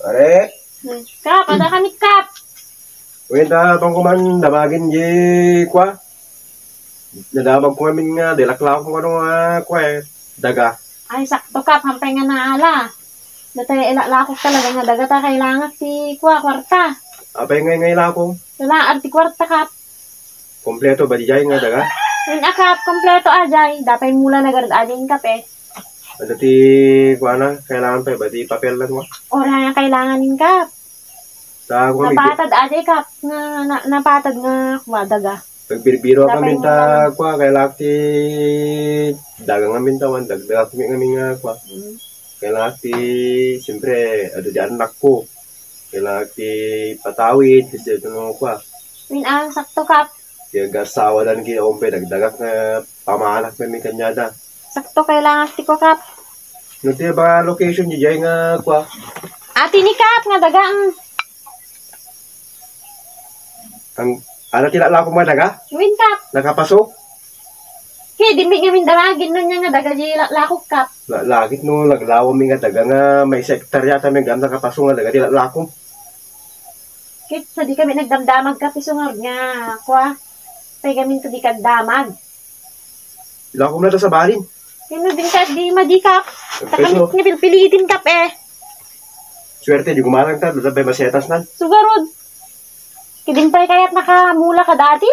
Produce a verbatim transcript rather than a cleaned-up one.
Pare? Hmm. Kap, ada kami, Kap. Uy, ta, bang kuman, damagin di, kwa? Nadamag ko amin nga, di laklakok nga, ano nga, kwa, eh, daga. Ay, sakto, Kap, hampay nga naala. Data ilaklakok talaga nga daga ta kailangan ti, kwa, kwarta. Apay nga, nga ilako? Kailangan ti kwarta, Kap. Kompleto ba di jay nga daga? Wen a, Kap, kompleto a jay. Dapay mula na garud a jay, Kap, eh. Ada ti, kuana, kailangan pa ba di papel na, kwa? Ora nga kailangan nin, Kap. Ta, kung may bi- Napatad a jay, Kap, nga, na, napatad nga, kwa, daga. Pagbirbiro Dapay kami ta, mula na. Kwa, kailangan ti daga nga mintawan, dagdaga kami kami nga, kwa. Mm. Kailangan ti, siyempre, ada di anak ko. Kailangan ti patawid, kasi ito no, kwa. Wen a, sakto, Kap. Kaya gasawa dan kaya umpay, dagdagak nga pamanak na may kanyada. Sakto, kailangan ti kwa, Kap. No, ti ba location di jay nga, kwa? Ati ni, Kap, nga daga, mm. Ang, ano ti laklako nga daga? Wen, Kap. Nakapaso? Kaya di mi ngamin damagin, no, niya nga daga di laklakok, Kap. La-, lagit no, naglawa mi nga daga nga may sektar yata may gam nakapaso nga daga di laklako. Kit, sa di kami nagdamdamag, Kap, isungar nga, kwa. Pay gamin ka di kagdamag. Ilakom na ta sa balin. Yan na din ka, di madikap. Takam Peso. Nga pilpilitin, Kap, eh. Swerte, di gumarang ta, dada pay masetas nan. Sugarod. Kidin pay kayat nakamula ka dati?